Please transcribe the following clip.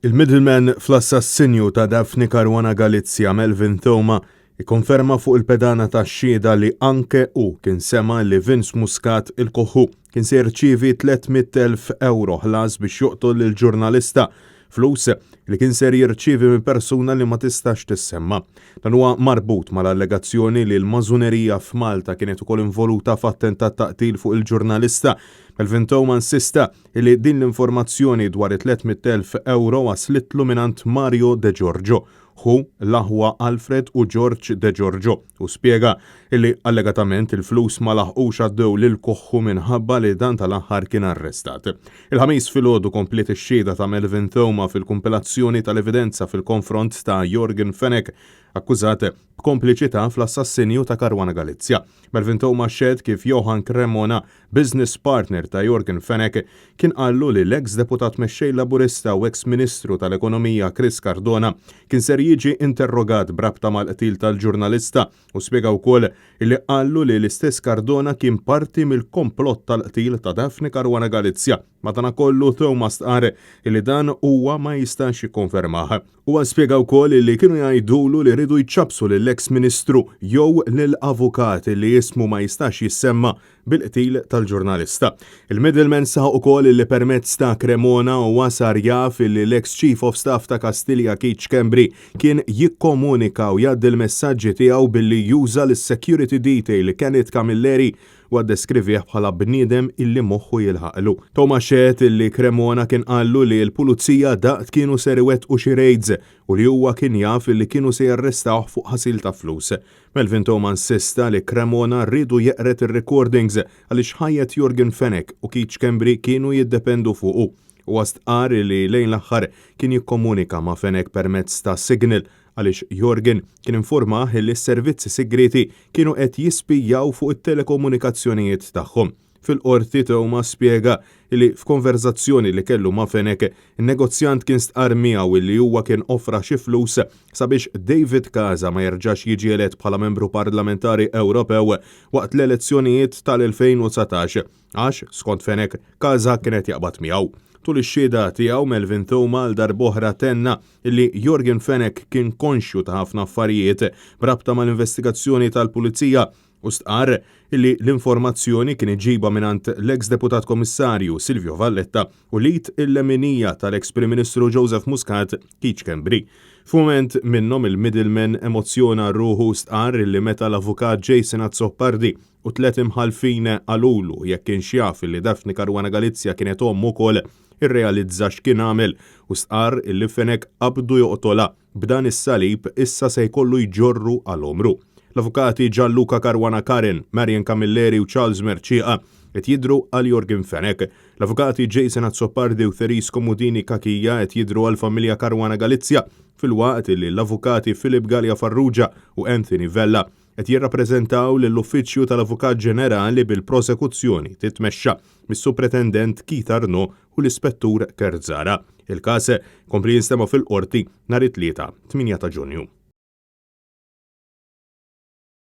Il-middleman fl-assassinju ta' Daphne Caruana Galizia, Melvin Theuma, ikkonferma fuq il-pedana tax-xhieda li anke hu kien sema' li Vince Muscat il-Koħħu kien se jirċievi 300,000 ewro ħlas biex joqtol lill-ġurnalista, flus li kien ser jirċievi minn persuna li ma tistax tissemma. Dan huwa marbut mal-allegazzjoni li l-mażunerija f'Malta kienet ukoll involuta f'attentat ta' qtil fuq il-ġurnalista. Melvin Theuma insista Illi din l-informazzjoni dwar it-300,000 ewro waslitlu mingħand Mario De Giorgio, ħu l-aħwa Alfred u George De Giorgio, u spjega illi allegatament il-flus ma laħqux għaddew lil Koħħu minħabba li dan tal-aħħar kien arrestat. Il-Ħamis filgħodu kompliet ix-xhieda ta' Melvin Theuma fil-kumpilazzjoni tal-evidenza fil-konfront ta' Yorgen Fenech, akkużat b'kompliċità fl-assassinju ta' Caruana Galizia. Melvin Theuma xehed kif Johann Cremona business partner ta' Yorgen Fenech, kien qallu li l-eks Deputat Mexxej Laburista u eks Ministru tal-Ekonomija Chris Cardona kien ser jiġi interrogat b'rabta mal-qtil tal-ġurnalista u spjega wkoll illi qallu li l-istess Cardona kien parti mill-komplott tal-qtil ta' Daphne Caruana Galizia. Madanakollu Theuma stqarr illi dan huwa ma jistax jikkonfermah. Huwa spjega wkoll li kienu jgħidulu li riedu jċappsu lill-eks Ministru jew lil avukat li ismu ma jistax jissemma bil-qtil tal-ġurnalista. Il-middleman saħaq ukoll li permezz ta' Cremona huwa sar jaf li l-eks Chief of Staff ta' Kastilja Keith Schembri kien jikkomunika u jgħaddi l-messaġġi tiegħu billi juża lis-security detail Kenneth Camilleri Huwa ddeskrivih bħala bniedem illi moħħu jilħaqlu. Thomas xehed illi Cremona kien qallu li l-pulizija daqt kienu ser iwettqu xi raids u li huwa kien jaf illi kienu se jarrestawh fuq ħasil ta' flus. Melvin Theuma insista li Cremona riedu jeqred ir-recordings għaliex ħajjet Yorgen Fenech u Keith Schembri kienu jiddependu fuqu. Huwa stqarr li lejn l-aħħar kien jikkomunika ma' Fenech permezz ta' Signal għaliex Yorgen kien informah li s-servizzi sigrieti kienu qed jispijjaw fuq it-telekomunikazzjonijiet tagħhom. Fil-Qorti Theuma spjega li f'konverżazzjoni li kellu ma' Fenech, in-negozjant kien stqarr miegħu li huwa kien offra xi flus sabiex David Casa ma jerġax jiġi elett bħala membru parlamentari Ewropew waqt l-elezzjonijiet tal-2019. Għax, skont Fenech, Casa kien qed jaqbad miegħu. Tul ix-xhieda tiegħu Melvin Theuma għal darb'oħra tenna li Yorgen Fenech kien konxju ta' ħafna affarijiet b'rabta mal-investigazzjoni tal-Pulizija u stqarr li l-informazzjoni kien iġibha mingħand l-eks Deputat Kummissarju Silvio Valletta u l-id il-leminija tal-eks Prim Ministru Joseph Muscat Keith Schembri. F'mument minnhom il-middleman emozzjona ruħu u stqarr li meta l-Avukat Jason Azzopardi U tlet imħallfin qalulu jekk kienx jaf illi Daphne Caruana Galizia kienet omm ukoll, irrealizza x'kien għamel u stqarr illi Fenech qabdu joqtolha, b'dan is-salib issa se jkollu jġorru għal għomru. L-avukati Gianluca Caruana Karin, Marion Camilleri u Charles Mercieca qed jidhru għal Yorgen Fenech. L-avukati Jason Azzopardi u Therese Comodini Cachia qed jidhru għall-familja Caruana Galizia filwaqt illi l-avukati Philip Galea Farrugia u Anthony Vella qed jirrappreżentaw lill-Uffiċċju tal-Avukat Ġenerali bil-prosekuzzjoni titmexxa mis-Supretendent Keith Arnaud u l-Ispettur Kurt Zahra. Il-każ kompli jinstema' fil-Qorti nhar it-Tlieta, 8 ta' Ġunju.